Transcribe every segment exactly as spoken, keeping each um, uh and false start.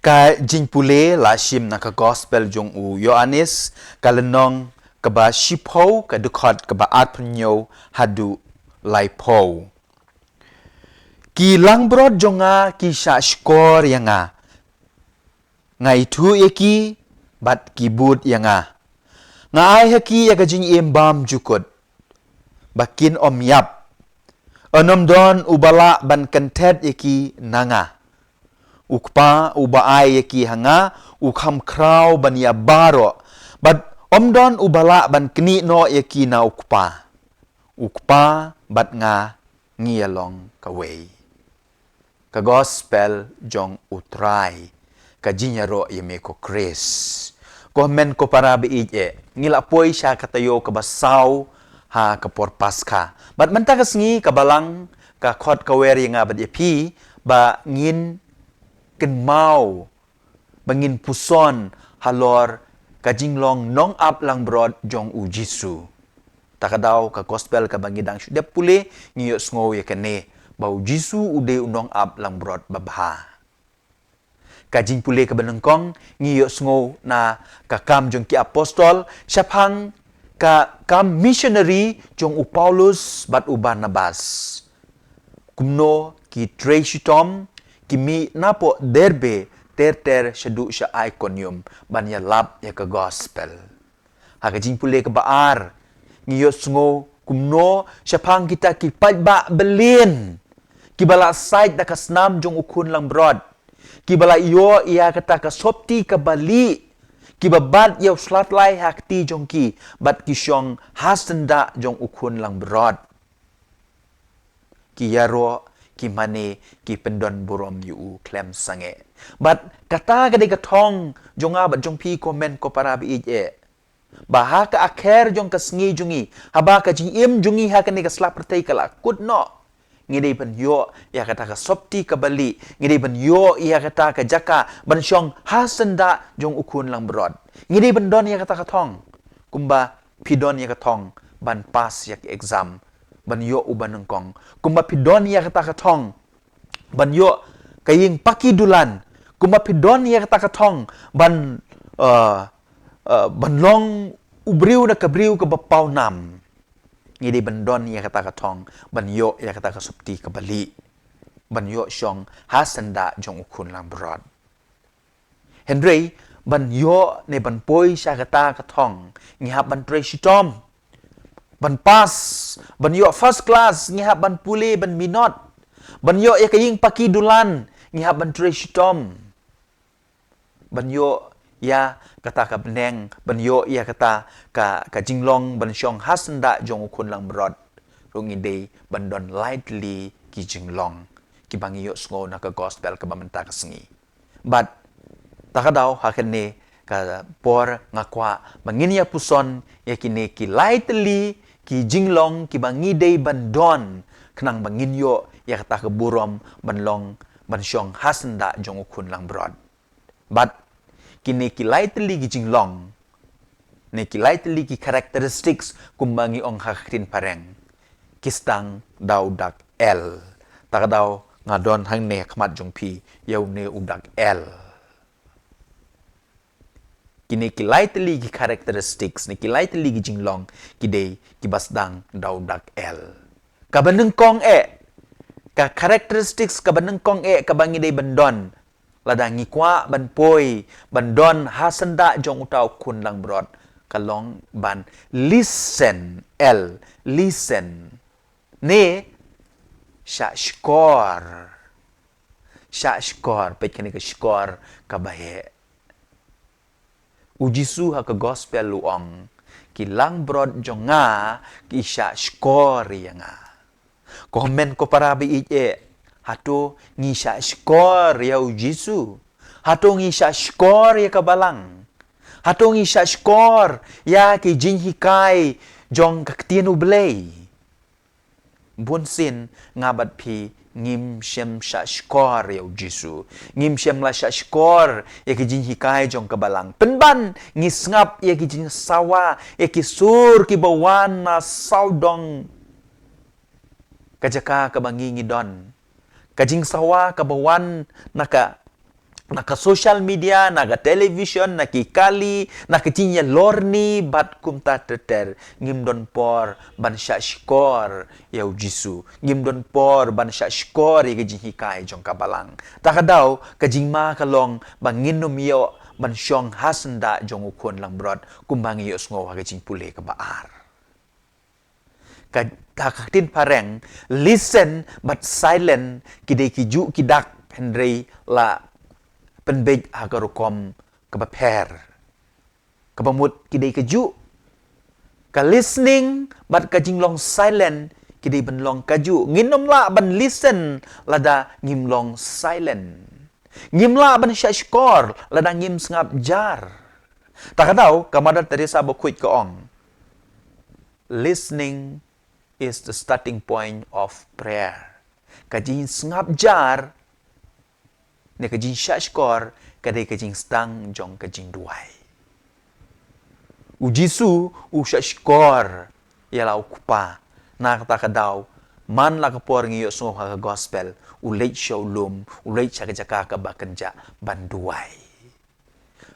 Ka jingpule la shim na ka gospel jong u Ïoannis, ka lynnong kaba shiphew, ka dkhot kaba arphew hynñiew haduh laiphew. Ki langbrot jong nga ki shah shkor ïa nga. Nga ithuh ïa ki bad ki bud ïa nga. Nga ai ha ki ïa ka jingim bymjukut, ba kin ym ïap. Ym don uba lah ban kynthet ïa ki na nga. U Kpa uba ai ïa ki ha nga, u kham khraw ban ïa baroh. Bad ym don uba lah ban knieh noh ïa ki na u Kpa. U Kpa bad nga ngi ïa long kawei. Ka gospel jong U Trai. Ka jingïaroh ïa me ko Khrist. Ko hynmen ko para ba ïeit eh, ngi la poi sha ka taïew kaba saw ha ka por Paskha. Bad mynta ka sngi ka Balang ka khot ka wer ïa nga bad ïa phi ba ngin kynmaw, ba ngin puson halor ka jinglong nongap langbrot jong U Jisu. Ta ka daw ka gospel kaba ngi dang shu dep pule, ngi ïohsngew ïa kane, ba U Jisu u dei u nongap langbrot babha. Ka jingpule kaba nyngkong, ngi ïohsngew na Ka Kam jong ki Apostol, shaphang ka kam missionary jong u Paulus bad u Barnabas. Kumno ki trei shitom, ki mih napoh Derbe ter ter shaduh sha Ikonium ban ïalap ïa ka gospel. Ha ka jingpule kaba ar, ngi ïohsngew kumno shaphang kita ki paidbah bylliah, kiba la sait da ka snam jong u khun langbrot, kiba la ïoh ïa kata ka sopti kaba lieh, kiba bat ïa u slatlai ha kti jong ki, bad ki shong ha syndah jong u khun langbrot. Ki ïaroh, ki mane, ki pyndon burom ïa u khlem sangeh. Bad kata ka dei ka thong jong nga bad jong phi ko hynmen ko para ba ïeit eh, ba ha ka akher jong ka sngi jong ngi, haba ka jingim jong ngi ha kane ka sla pyrthei ka la kut noh, ngi dei ban ïoh ïa kata ka sopti kaba lieh, ngi dei ban ïoh ïa kata ka jaka ban shong ha syndah jong u khun langbrot. Ngi dei ban don ïa kata ka thong, kumba phi don ïa ka thong ban pass ïa ka exam, ban ïoh u ba nyngkong. Kumba phi don ïa kata ka thong ban ïoh ka ïing paki dulan. Kumba phi don ïa kata ka thong ban, uh, uh, ban long u briew na ka briew kaba paw nam. Ngi dei ban don ïa kata ka thong ban ïoh ïa kata ka sopti kaba lieh, ban ïoh shong ha syndah jong u khun langbrot. Hynrei ban ïoh ne ban poi sha kata ka thong, ngi hap ban trei shitom. Ban pass, ban ïoh first class, ngi hap ban pule ban minot. Ban ïoh ïa ka ïing paki dulan, ngi hap ban trei shitom. Ban ïoh ïa kata ka bneng, ban ïoh ïa kata ka, ka jinglong ban shong ha syndah jong u khun langbrot, ruh ngi dei ban don lai tylli ki jinglong kiba ngi ïohsngew na ka gospel kaba mynta ka sngi. Bad ta ka daw ha kane ka por nga kwah ba ngin ïa puson ïa kine ki lai tylli ki jinglong kiba ngi dei ban don, khnang ba ngin ïoh ïa kata ka burom ban long, ban shong ha syndah jong u khun langbrot. Bad kine ki lai tylli ki jinglong, ne ki lai tylli ki characteristics, kumba ngi ong ha ka ktien phareng, ki sdang da u dak L. Ta ka daw nga don hangne ha khmat jong phi ïa une u dak L. Kine ki lai tylli ki characteristics, ne ki lai tylli ki jinglong, ki dei kiba sdang da u dak L. Kaba nyngkong eh, ka characteristics kaba nyngkong eh kaba ngi dei ban don, lada ngi kwah ban poi ban don ha syndah jong uta u khun langbrot, ka long ban listen, L, listen, ne shah shkor. Shah shkor, peit kane ka shkor kaba heh. U Jisu ha ka gospel u ong, ki langbrot jong nga ki shah shkor ïa nga. Ko hynmen ko para ba ïeit eh, hato ngi shah shkor ïa u Jisu? Hato ngi shah shkor ïa ka Balang? Hato ngi shah shkor ïa ki jinghikai jong ka ktien U Blei? Bun sien nga bad phi ngim shym shah shkor ïa u Jisu. Ngim shym la shah shkor ïa ki jinghikai jong ka Balang. Pynban ngi sngap ïa ki jingsawa, ïa ki sur kiba wan na sawdong ka jaka kaba ngi ngi don. Ka jingsawa kaba wan na ka, na ka social media, na ka television, na ki kali, na ka jingïalorni bad kumta ter ter, ngim don por ban shah shkor ïa u Jisu. Ngim don por ban shah shkor ïa ka jinghikai jong ka Balang. Ta ka daw, ka jingma ka long ba ngin ym ïoh ban shong ha syndah jong u Khun langbrot, kumba ngi ïohsngew ha ka jingpule kaba ar. Ka, ha ka ktien phareng, listen bad silent ki dei ki juh ki dak, hynrei la pynbeit ha ka rukom kaba pher. Kaba mut ki dei ka juh. Ka listening bad ka jinglong silent ki dei ban long ka juh. Ngin ym lah ban listen lada ngim long silent. Ngim lah ban shah shkor lada ngim sngap jar. Ta ka daw, ka Mother Teresa bakhuid ka ong, "Listening is the starting point of prayer." Ka jingsngap jar ne ka jingshah shkor ka dei ka jingsdang jong ka jingduwai. U Jisu u shah shkor ïa la u Kpa. Na kata ka daw, man la ka por ngi ïohsngew ha ka gospel, u leit sha u lum, u leit sha ka jaka kaba kynjah ban duwai.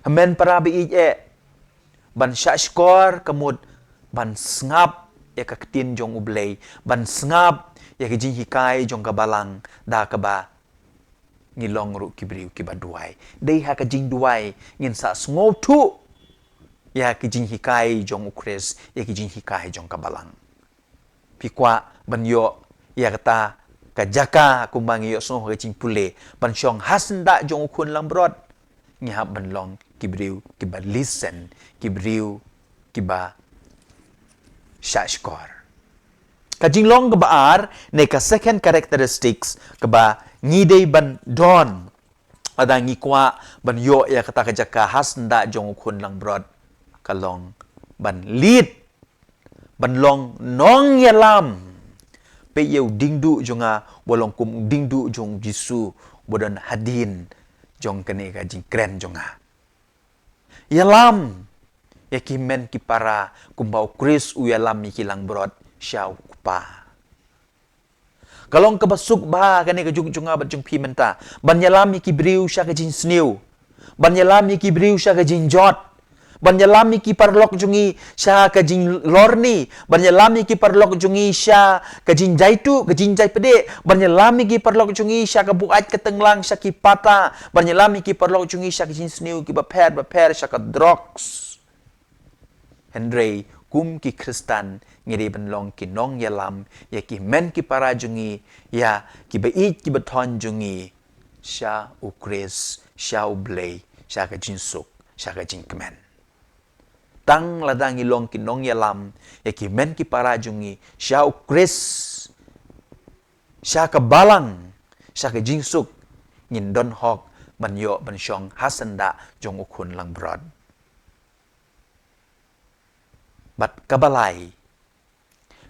Hynmen para baieit, eh, ban shah shkor ka mut ban sngap ïa ka ktien jong U Blei, ban sngap ïa ka jinghikai jong ka Balang, da kaba ngi long ruh ki briew kiba duwai. Dei ha ka jingduwai ngin sa sngewthuh ïa ka jinghikai jong U Khrist, ïa ka jinghikai jong ka Balang. Phi kwah ban ïoh ïa kata ka jaka kumba ngi ïohsngew ha ka jingpule, ban shong ha syndah jong u khun langbrot? Ngi hap ban long ki briew kiba listen, ki briew kiba shahshkor. Ka jinglong kaba ar ne ka second characteristics kaba ngi dei ban don lada ngi kwah ban ïoh ïa kata ka jaka ha syndah jong u khun langbrot ka long ban leit, ban long nongïalam. Peit ïa u diengduh jong nga, ba long kum u diengduh jong u Jisu ba don hadien jong kane ka jingkren jong nga. Ïalam ïa ki hynmen ki para kumba u Khrist u ïalam ïa ki langbrot sha u Kpa. Ka long kaba suk bha kane ka juk jong nga bad jong phi mynta, ban ïalam ïa ki briew sha ka jingsniew, ban ïalam ïa ki briew sha ka jingjot, ban ïalam ïa ki paralok jong ngi sha ka jinglorni, ban ïalam ïa ki paralok jong ngi sha ka jingjaituh, ka jingjai pdeng, ban ïalam ïa ki paralok jong ngi sha ka buaid ka tenglang, sha ki pata, ban ïalam ïa ki paralok jong ngi sha ka jingsniew kiba pher bapher, sha ka drugs. Hynrei kum ki Khristan ngi dei ban long ki nongïalam ïa ki hynmen ki para jong ngi, ïa kiba ïeit kiba thoiñ jong ngi sha u Khrist, sha u Blei, sha ka jingsuk, sha ka jingkmen. Tang lada ngi long ki nongïalam ïa ki hynmen ki para jong ngi sha u Khrist, sha ka balang, sha ka jingsuk, ngin don hok ban ïoh ban shong ha syndah jong u khun langbrot. Bad kaba lai,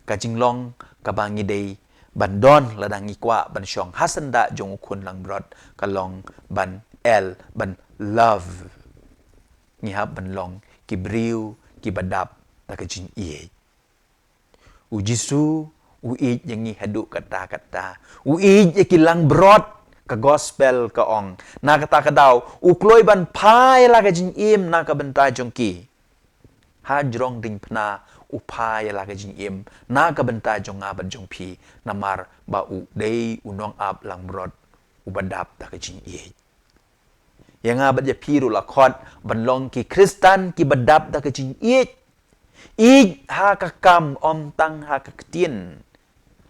ka jinglong kaba ngi dei ban don lada ngi kwah ban shong ha syndah jong u khun langbrot ka long ban el, ban love. Ngi hap ban long ki briew kiba dap da ka jingïeit. U Jisu u ïeit ïa ngi haduh katta katta. U ïeit ïa ki langbrot, ka gospel ka ong. Na kata ka daw u kloi ban phai la ka jingim na ka bynta jong ki. Ha jrong diengphna u phai la ka jingim na ka bynta jong nga bad jong phi, namar ba u dei u nongap langbrot uba dap da ka jingïeit. Ïa nga bad ïa phi ruh la khot ban long ki Khristan kiba dap da ka jingïeit. Ïeit ha ka kam, ym tang ha ka ktien.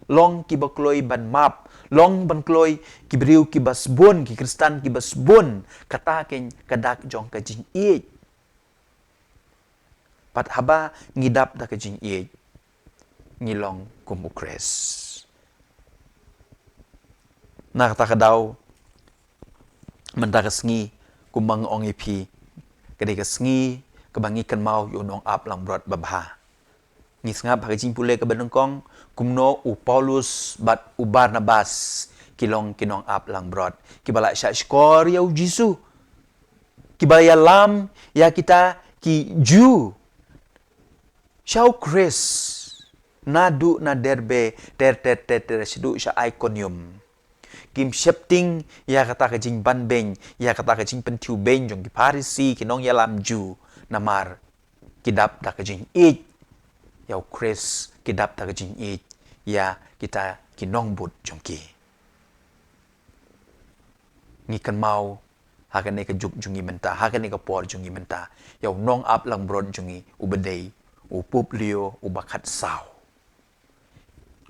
Long kiba kloi ban map, long ban kloi ki briew kiba sbun, ki Khristan kiba sbun. Kata keiñ ka dak jong ka jingïeit. Bad haba ngi dap da ka jingïeit, ngi long kum u Khrist. Na kata ka daw, mynta ka sngi, kumba nga ong ïa phi, ka dei ka sngi kaba ngi kynmaw ïa u nongap langbrot babha. Ngi sngap ha ka jingpule kaba nyngkong kumno u Paulus bad u Barnabas ki long ki nongap langbrot kiba la shahshkor ïa u Jisu, kiba ïalam ïa kita ki Jiw sha u Khrist, naduh na Derbe ter ter ter ter shaduh sha Ikonium. kim sheptieng ïa kata ka jingbanbeiñ, ïa kata ka jingpynthiew beiñ jong ki Pharisi, ki nongïalam Jiw, namar ki dap da ka jingïeit ïa u Khrist, ki dap da ka jingïeit ïa kita ki nongbud jong ki. Ngi kynmaw ha kane ka juk jong ngi mynta, ha kane ka por jong ngi mynta, ïa u nongap langbrot jong ngi uba dei u Pope Leo uba khatsaw.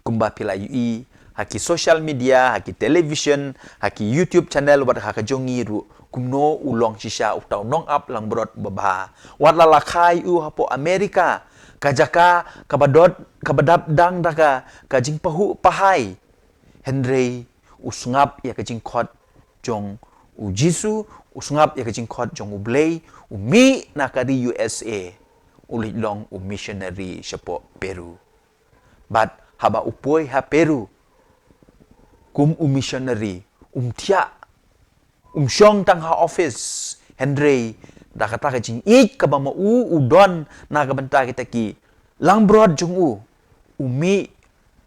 Kumba phi la ïohi ha ki social media, ha ki television, ha ki YouTube channel, wat ha ka jong ngi ruh, kumno u long shisha uta u nongap langbrot uba bha. Wat la la kha ïa u hapoh America, ka jaka kaba dap, kaba dap dang da ka, ka jingpahuh pahai. Hynrei u sngap ïa ka jingkhot jong u Jisu, u sngap ïa ka jingkhot jong U Blei, u mih na ka ri U S A, u leit long u missionary shapoh Peru. Bad haba u poi ha Peru kum u missionary, um thiah, um shong tang ha office, hynrei da kata ka jingïeit kaba ma u u don na ka bynta kita ki langbrot jong u, u mih,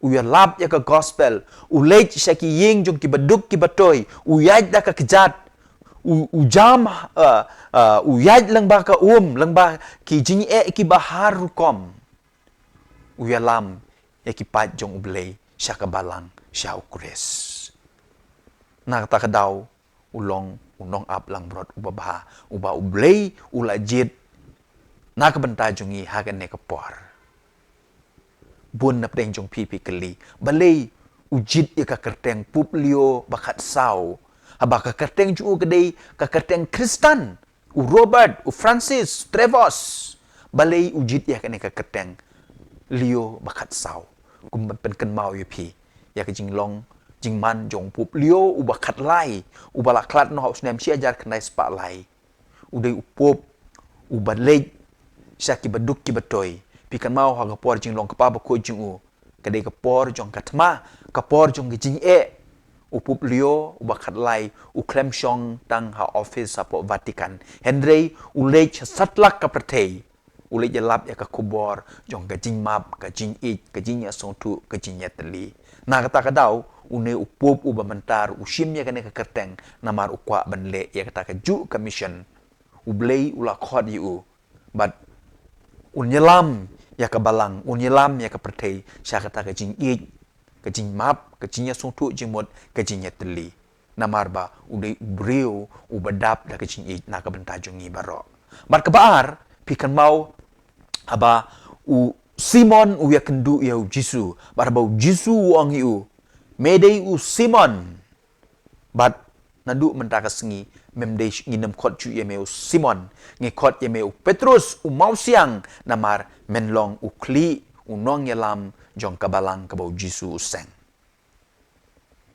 u ïalap ïa ka gospel, u leit sha ki ïing jong ki baduk ki batoi, u ïaid da ka kjat, u, u jam, uh, uh, u ïaid lyngba ka um, lyngba ki jingeh kiba har rukom. U ïalam ïa ki paid jong U Blei sha ka balang, sha u Khrist. Na kata ka daw u long u nongap langbrot uba bha, uba U Blei u la jied na ka bynta jong ngi ha kane ka por. Bun na pdeng jong phi phi kylli, balei u jied ïa ka kyrteng Pope Leo ba khatsaw, haba ka kyrteng jong u ka dei ka kyrteng Khristan, u Robert, u Francis Trevos, balei u jied ïa kane ka kyrteng Leo ba khatsaw? Kum ban pynkynmaw ïa phi ïa ka jinglong jingman jong u Pope Leo uba khatlai, uba la khlad noh ha u snem shi hajar khyndai spah lai. U dei u Pope uba leit sha ki baduk ki batoi. Phi kynmaw ha ka por jinglong kpa bakhuid jong u, ka dei ka por jong ka thma, ka por jong ka jingeh. U Pope Leo uba khatlai u khlem shong tang ha office hapoh Vatican, hynrei u leit sha satlak ka pyrthei, u leit ïalap ïa ka khubor jong ka jingmap, ka jingïeit, ka jingïasngewthuh, ka jingïatylli. Na kata ka daw une u Pope uba mynta u shim ïa kane ka kyrteng namar u kwah ban leh ïa kata kajuh ka mission. U Blei u la khot ïa u bad un ïalam ïa ka balang, un ïalam ïa ka pyrthei sha kata ka jingïeit, ka jingmap, ka jingïasngewthuh jingmut, ka jingïatylli. Namar ba u dei u briew uba dap da ka jingïeit na ka bynta jong ngi baroh. Bad kaba ar, phi kynmaw haba u Simon u ïakynduh ïa u Jisu, bad haba u Jisu u ong ïa u, me dei u Simon. Bad naduh mynta ka sngi, mem dei, ngim khot shuh ïa me u Simon, ngi khot ïa me u Petrus, u mawsiang, namar men long u khlieh, u nongïalam jong ka balang kaba u Jisu u seng.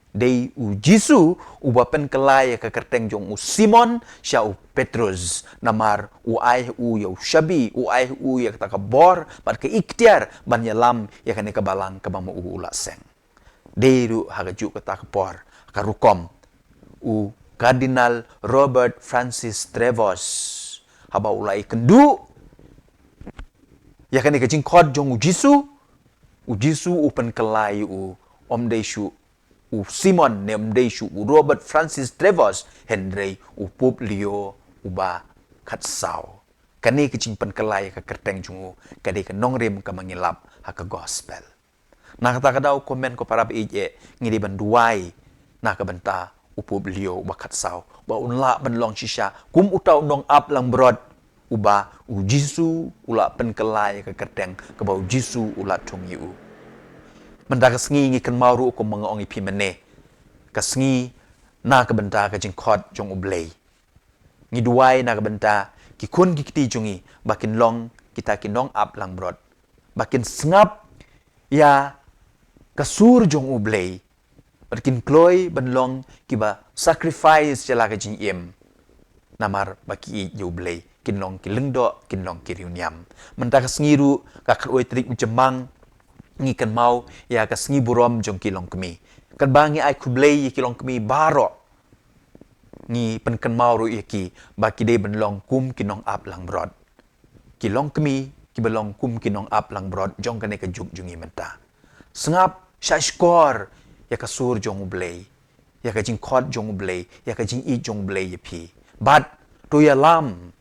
Dei u Jisu uba pynkylla ïa ka kyrteng jong u Simon sha u Petrus, namar u ai ha u ïa u shabi, u ai ha u ïa kata ka bor bad ka iktiar ban ïalam ïa kane ka balang kaba ma u u la seng. Dei ruh ha kajuh kata ka por, ka rukom, u Cardinal Robert Francis Trevos, haba u la ïakynduh ïa kane ka jingkhot jong u Jisu, u Jisu u pynkylla ïa u, ym dei shuh u Simon ne ym dei shuh u Robert Francis Trevos, hynrei u Pope Leo uba khatsaw. Kane ka jingpynkylla ïa ka kyrteng jong u ka dei ka nongrim kaba ngi lap ha ka gospel. Na kata ka daw, ko hynmen ko para ba ïeit, ngi dei ban duwai na ka bynta u Pope Leo uba khatsaw, ba un lah ban long shisha kum uta u nongap langbrot uba u Jisu u la pynkylla ïa ka kyrteng kaba u Jisu u la thung ïa u. Mynta ka sngi ngi kynmaw ruh, kum ma nga ong ïa phi mynne, ka sngi na ka bynta ka jingkhot jong U Blei. Ngi duwai na ka bynta ki khun ki kti jong ngi ba kin long kita ki nongap langbrot, ba kin sngap ïa ka sur jong U Blei, bad kin kloi ban long kiba sacrifice sha la ka jingim. Namar ba ki ïeit ïa U Blei, kin long ki lyngdoh, kin long ki riewniam. Mynta ka sngi ruh, ka khatwei tarik u Jymmang, ngi kynmaw ïa ka sngi burom jong ki longkmie. Katba ngi ai khublei ïa ki longkmie baroh, ngi pynkynmaw ruh ïa ki ba ki dei ban long kum ki nongap langbrot. Ki longkmie kiba long kum ki nongap langbrot jong kane ka juk jong ngi mynta. Sngap shahshkor ïa ka sur jong U Blei. ïa ka jingkhot jong U Blei, ïa ka jingïeit jong U Blei ïa phi. Bad to ïalam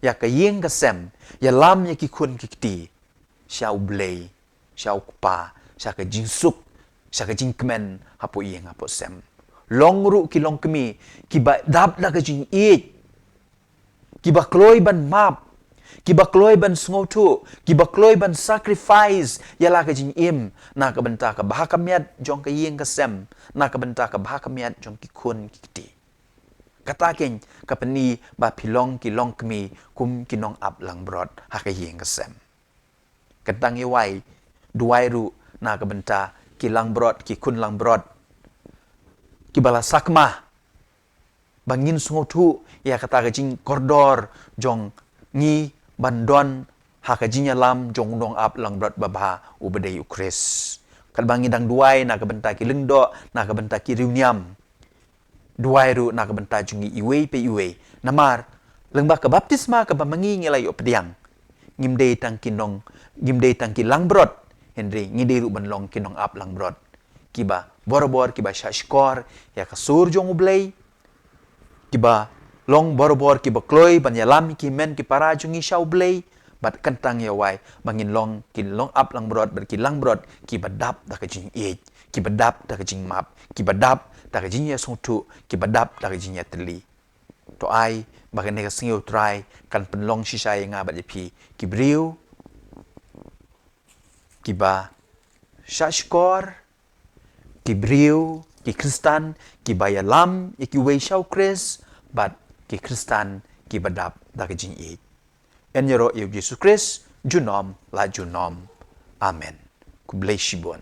ïa ka ïing ka sem, ïalam ïa ki khun ki kti sha U Blei, sha U Kpa, sha ka jingsuk, sha ka jingkmen hapoh ïing hapoh sem. Long ruh ki longkmie kiba dap da ka jingïeit, kiba kloi ban map, kiba kloi ban sngewthuh, kiba kloi ban sacrifice ïa la ka jingim na ka bynta ka bha ka miat jong ka ïing ka sem, na ka bynta ka bha ka miat jong ki khun ki kti. Kata keiñ ka pyni ba phi long ki longkmie kum ki nongap langbrot ha ka ïing ka sem. Kynta ngi wai, duwai ruh na ka bynta ki langbrot, ki khun langbrot kiba la sakma, ba ngin sngewthuh ïa kata ka jingkordor jong ngi ban don ha ka jingïalam jong u nongap langbrot babha uba dei U Khrist. Katba ngi dang duwai na ka bynta ki lyngdoh, na ka bynta ki riewniam, duwai ruh na ka bynta jong ngi iwei pa iwei. Namar lyngba ka baptisma kaba ma ngi ngi la ïoh pdiang, ngim dei tang ki nong, ngim dei tang ki langbrot, hynrei ngi dei ruh ban long ki nongap langbrot kiba borabor kiba shahshkor ïa ka sur jong U Blei, kiba long borabor kiba kloi ban ïalam ki hynmen ki para jong ngi sha U Blei. Bad kynta ngi wai ba ngin long ki nongap langbrot bad ki langbrot kiba dap da ka jingïeit, kiba dap da ka jingmap, kiba dap da ka jingïasngewthuh, kiba dap da ka jingïatylli. To ai ba kane ka sngi, Trai, kan pynlong shisha ïa nga bad ïa phi ki briew kiba shahshkor, ki briew, ki Khristan kiba ïalam ïa kiwei sha U Khrist, bad ki Khristan kiba dap da ka jingïeit. Yn ïaroh ïa U Jisu Khrist junom la junom. Amen. Khublei shibun.